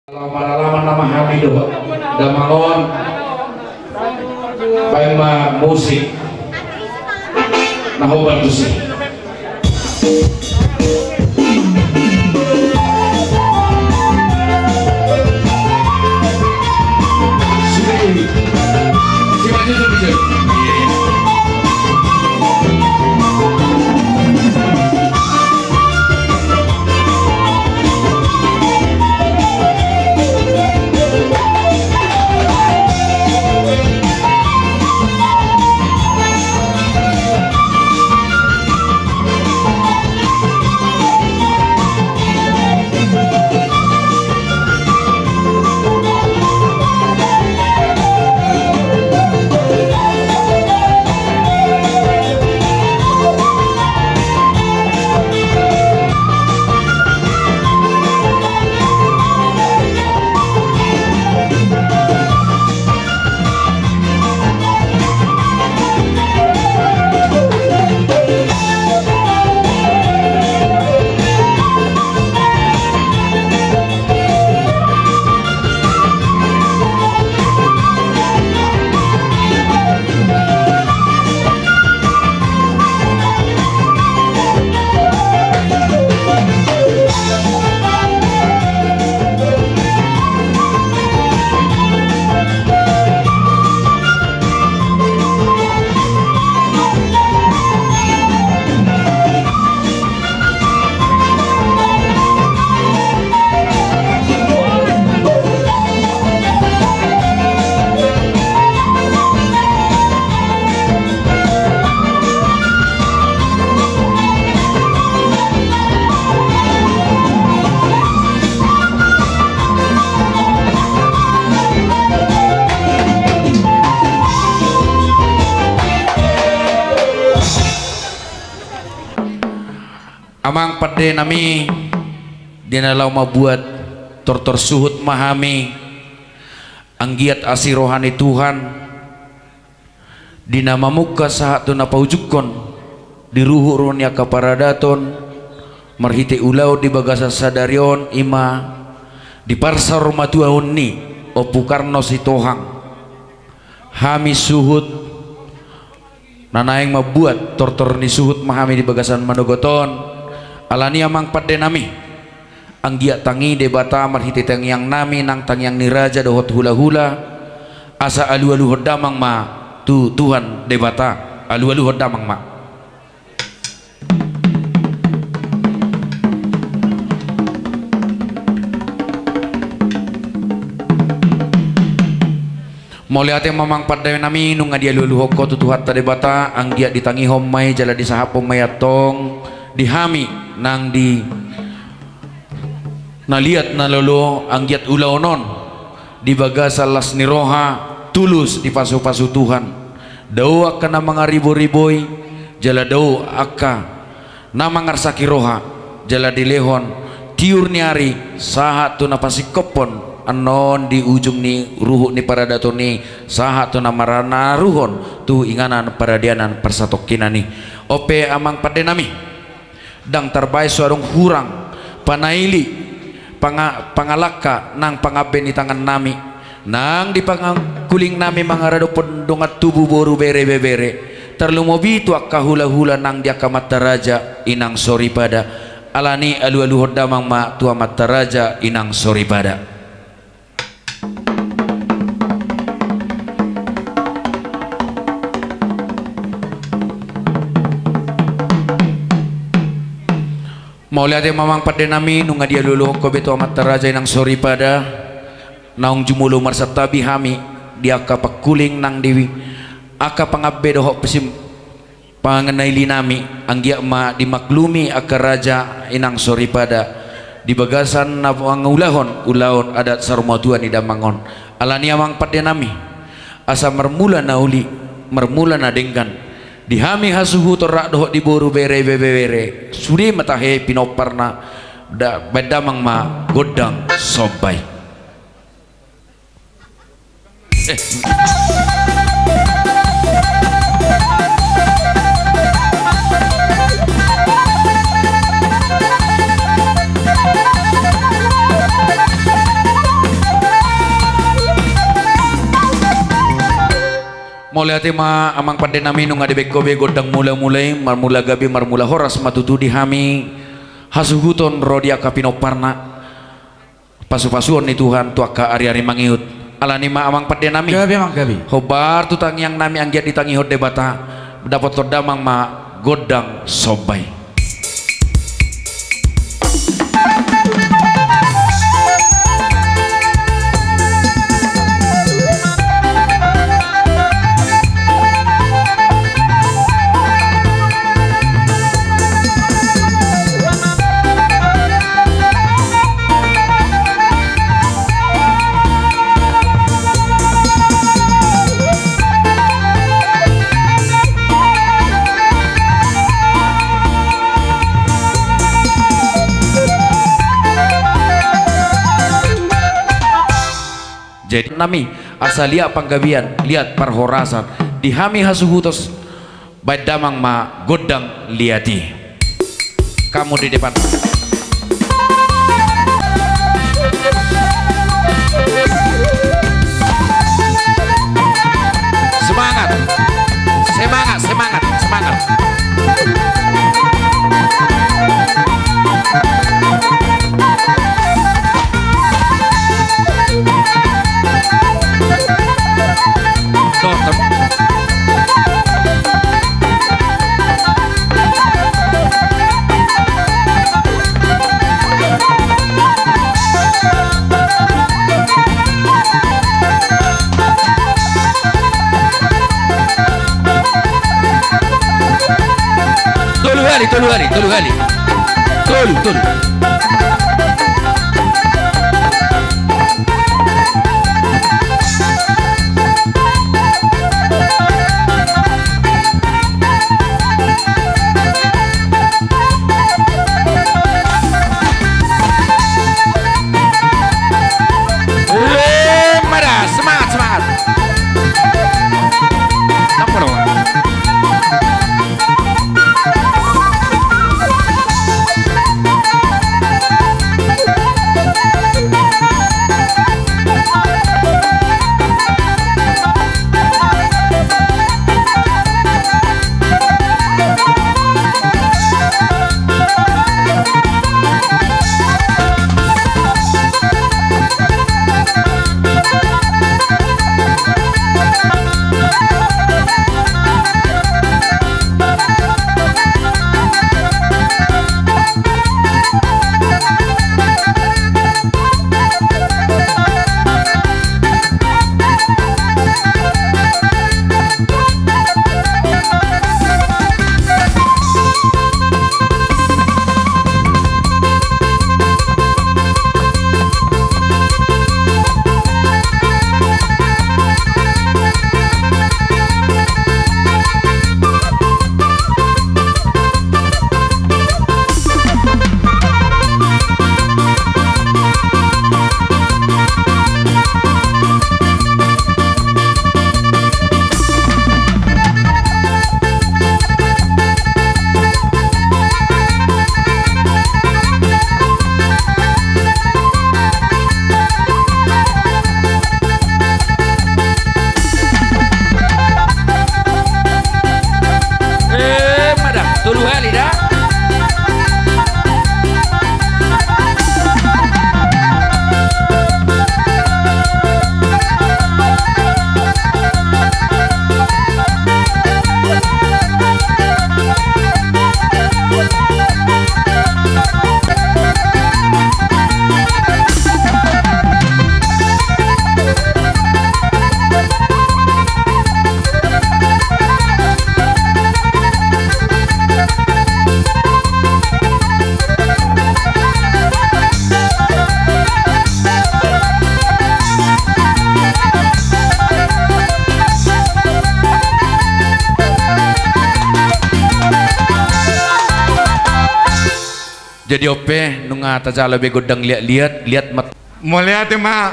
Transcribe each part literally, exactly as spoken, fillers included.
Laho maralaman nama hami dohot damang on. Baen ma musik na hombar tusi. Amang pande nami, di na laho mambuat tortor suhut ma hami, anggiat asi roha ni Tuhan, di na mamungka sahat tu na paujungkon, di ruhut-ruhut ni angka paradaton, marhite ulaon di bagasan sadari on, i ma diparsaurmatuahon ni Ompu Karno Sitohang. Hami suhut, na naeng mambuat tortor ni suhut ma hami di bagasan manogot on, alani amang pande nami. Anggiat tangi Debata marhite tangiang nami nang tangiang ni raja dohot hula-hula, asa alu-aluhon damang ma tu Tuhan Debata, alu-aluhon damang ma. Mauliate ma amang pande nami, nunga dialu-aluhon ho tu Tuhanta Debata, anggiat ditangihon ma i jala disahaphon ma i antong di hami nang di na liat na lolo, anggiat ulaon on di bagasan las ni roha, tulus dipasu-pasu Tuhan. Dao angka na mangariboi-riboi, jala dao angka na mangarsaki roha, jala dilehon tiur ni ari sahat tu na pasingkophon annon di ujung ni ruhut ni paradaton i, sahat tu na maranaruhon tu inganan paradianan parsatongkinan i. On pe amang pande nami, ndang tarbaen so adong hurang, panaili, panga-, pangalangka nang pangambe ni tangan nami, nang di pangkuling nami mangaradophon dongan tubu boru bere ibebere, tarlumobi tu angka hula-hula nang di angka amanta raja inang soripada, alani alu-aluhon damang ma tu amanta raja inang soripada. Mauliate ma amang pande nami, nunga dialu-aluhon ho be tu amanta raja inang soripada, naung jumolo marsantabi hami di angka pangkuling nang di angka pangambe dohot pasim-, panaili nami, anggiat ma dimaklumi angka raja inang soripada di bagasan na mangulahon ulaon adat saur matua ni damang on. Alani amang pande nami, asa marmula na uli, marmula na denggan di hami hasuhuton rap dohot di boru bere ibebere, sude ma tahe pinomparna, da-, baen damang ma gondang somba i. Mauliate ma amang pande nami, nunga dibaen ho be gondang mula-mula i, marmula gabe marmula horas ma tutu di hami hasuhuton ro di angka pinomparna. Pasu-pasuon ni Tuhan tu angka ari-ari mangihut. Alani ma amang pande nami. Gabe amang gabe. Hombar tu tangiang nami anggiat ditangihon Debata, dapothon damang ma gondang somba i. Jadi nami, asa liat panggabean, liat parhorasan di hami hasuhuton, baen damang ma gondang liat i. Kamu di depan. Semangat. Semangat, semangat, semangat. Tolu hali, tolu hali, tolu hali. Tolu, tolu. Emma da, semangat, semangat. Nampak dong. Eh, madam, tolu hali da. Jadi on pe, nunga tajalo be gondang liat-liat, liat mat. Mauliate ma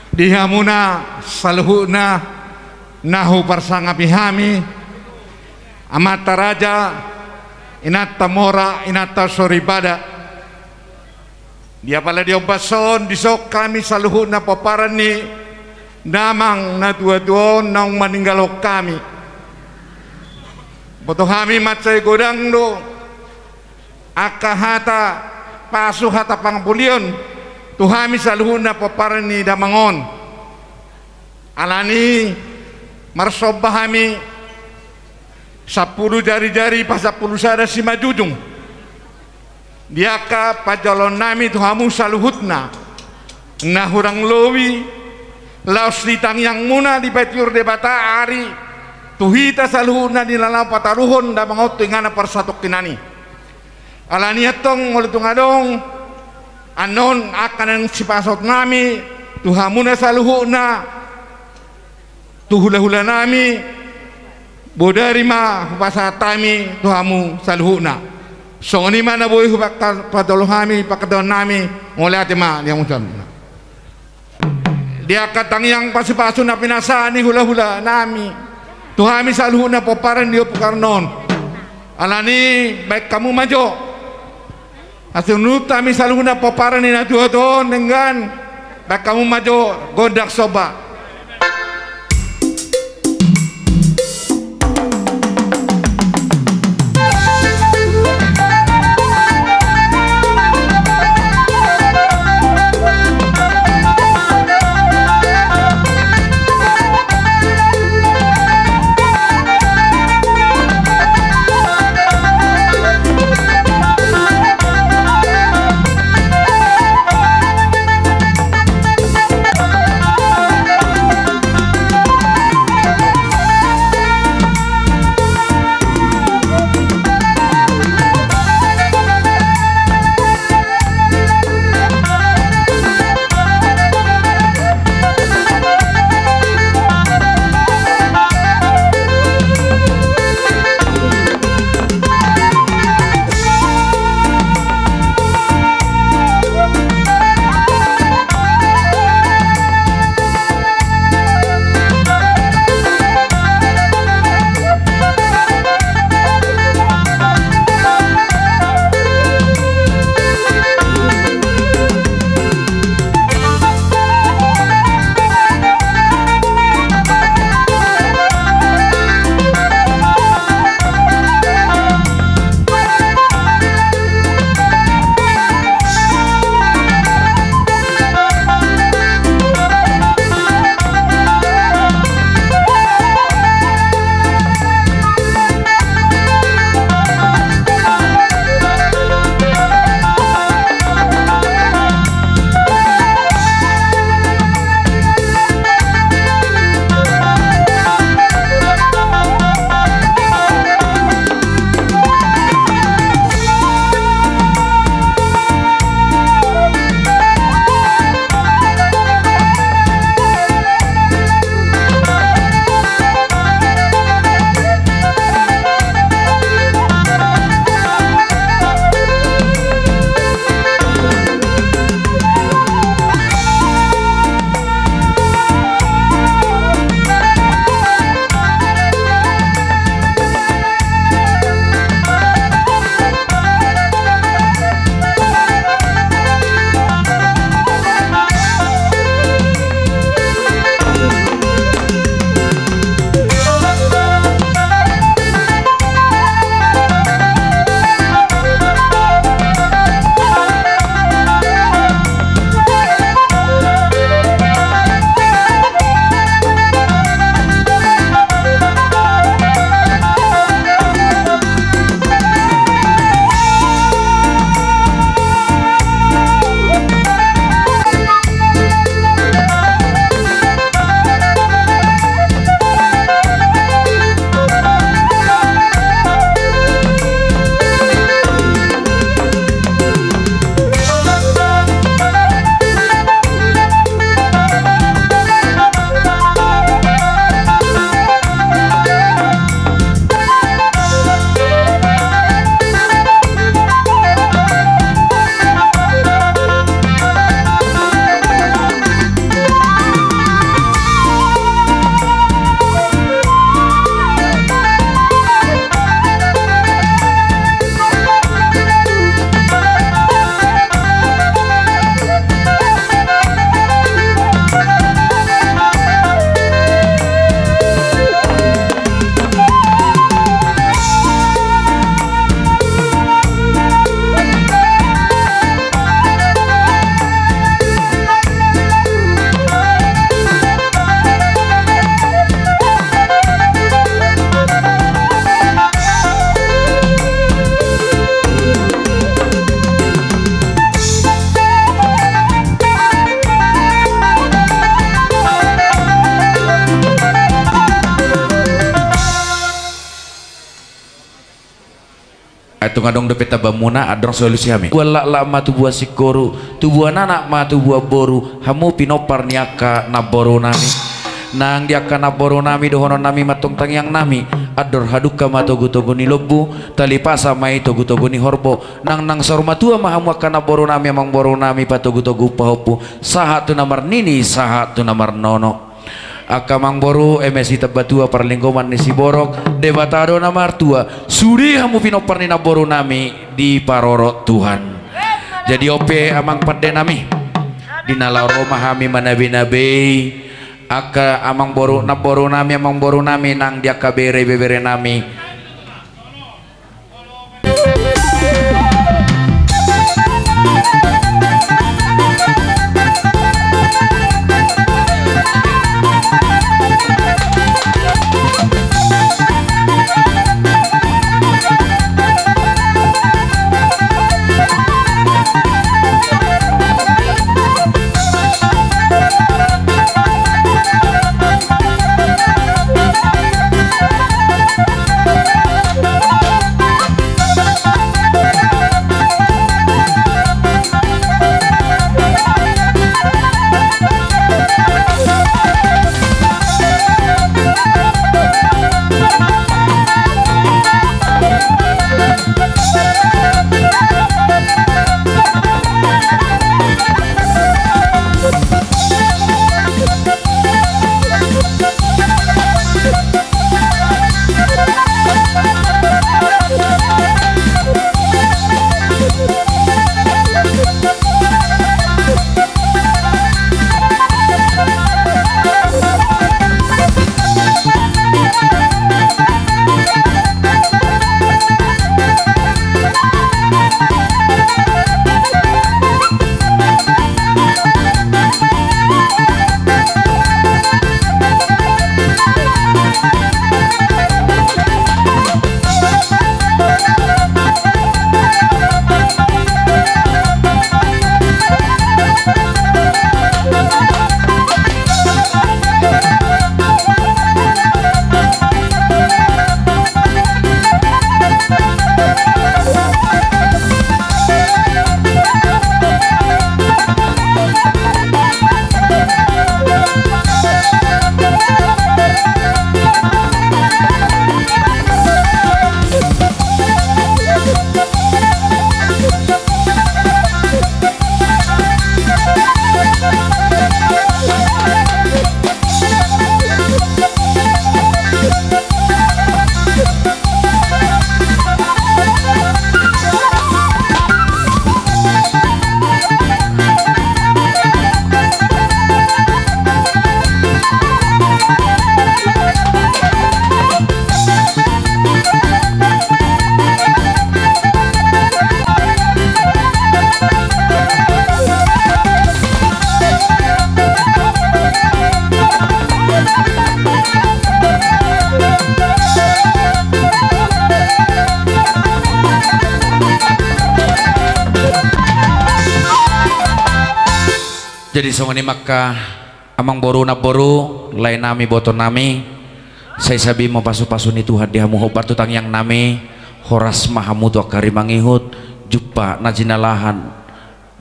di hamuna saluhutna na huparsangapi hami, amanta raja, inanta mora, inanta soripada. Di apala di ombas on, dison hami saluhutna pomparan ni Damang na tua-tua on naung maninggalhon hami. Boto hami mansai godang do angka hata pasu, hata pangapulon tu hami saluhutna pomparan ni damang on. Alani marsomba hami sampulu jari-jari pasampulu sada simanjujung di angka panjaloonnami tu hamu saluhutna, na hurang lobi laos di tangiangmuna dipatiur Debata ari tu hita saluhutna di na laho pataruhon damang on tu inganan parsatongkinan i. Alani antong molo tung adong annon angka na naeng sipasahatonnami tu hamuna saluhutna, tu hula-hulanami, bodari ma hupasahat hami tu hamu saluhutna. Songon i ma na boi hupangkal-, patolhon hami pangkataionami. Mauliate ma di hamu saluhutna. Di angka tangiang pasupasu na pinasahat ni hula-hulanami tu hami saluhutna pomparan di Ompu Karno on. Alani baen hamu ma jo. Asa unut hami saluhutna pomparan ni na tua-tua on denggan, baen hamu ma jo gondang somba. Nunga adong dope tambamuna, andorang solusi hami. Tubuan laklak ma tubuan singkoru, tubuan anak ma tubuan boru, hamu pinompar ni angka namboru nami. Nang di angka namboru nami dohonon nami ma tong tangiang nami, andor hadungka ma togu-togu ni lombu, tali pasa ma i togu-togu ni horbo. Nang, nang saur matua ma hamu angka namboru nami, amangboru nami, patogu-togu pahompu, sahat tu na marnini, sahat tu na marnono. Angka amangboru, eme sitamba tua parlinggoman ni siborok, Debata do na martua, sude hamu pinompar ni namboru nami diparorot Tuhan. Jadi on pe amang pande nami, di na laho ro ma hami manabe-nabei angka amangboru, namboru nami, amangboru nami nang di angka bere, ibebere nami. Jadi songon i ma angka amangboru, namboru, lae nami, boto nami, sai sabi ma pasu-pasu ni Tuhan di hamu, hombar tu tangiang nami, horas ma hamu tu angka ari mangihut, jumpa na jinalahan,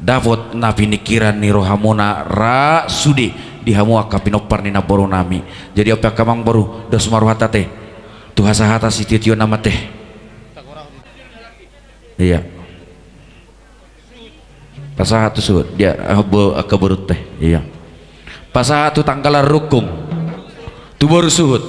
dapot na piningkiran ni rohamuna, ra sude di hamu angka pinompar ni namboru nami. Jadi on pe angka amangboru, dos ma rohanta ate, tu hasahatan sitio-tio nama ate. Iya. Pasahat tu suhut dia, ah, bo-, angka borunta, iya. Pasahat tu tanggalan rungkung, tu boru suhut.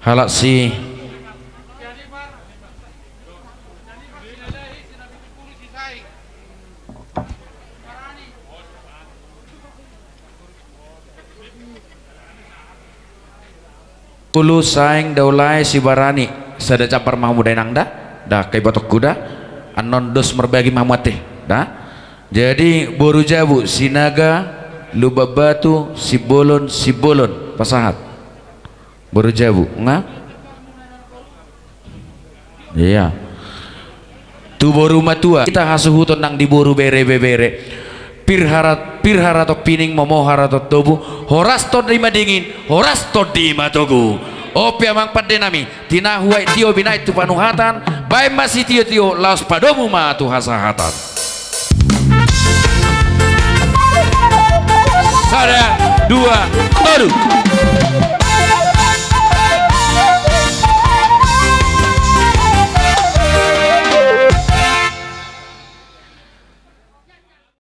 Halak si Ulu saing daulae Sibarani, sada jambar ma hamu da inang da, da angka ibotongku da, annon dos marbagi ma hamu ate da. Jadi boru jabu, Sinaga, Lumban Batu, Simbolon, Simbolon, pasahat. Boru jabu, nga? Iya. Tu boru matua, hita hasuhuton nang di boru bere, ibebere. Pir harat, pir harat on pining, momo harat on tobu. Horas tondi madingin, horas tondi matogu. On pe amang pande nami, tinahu aek tio binaen tu panuhatan. Baen ma sitio-tio, laos padomu ma tu hasahatan. Sada, dua, tolu.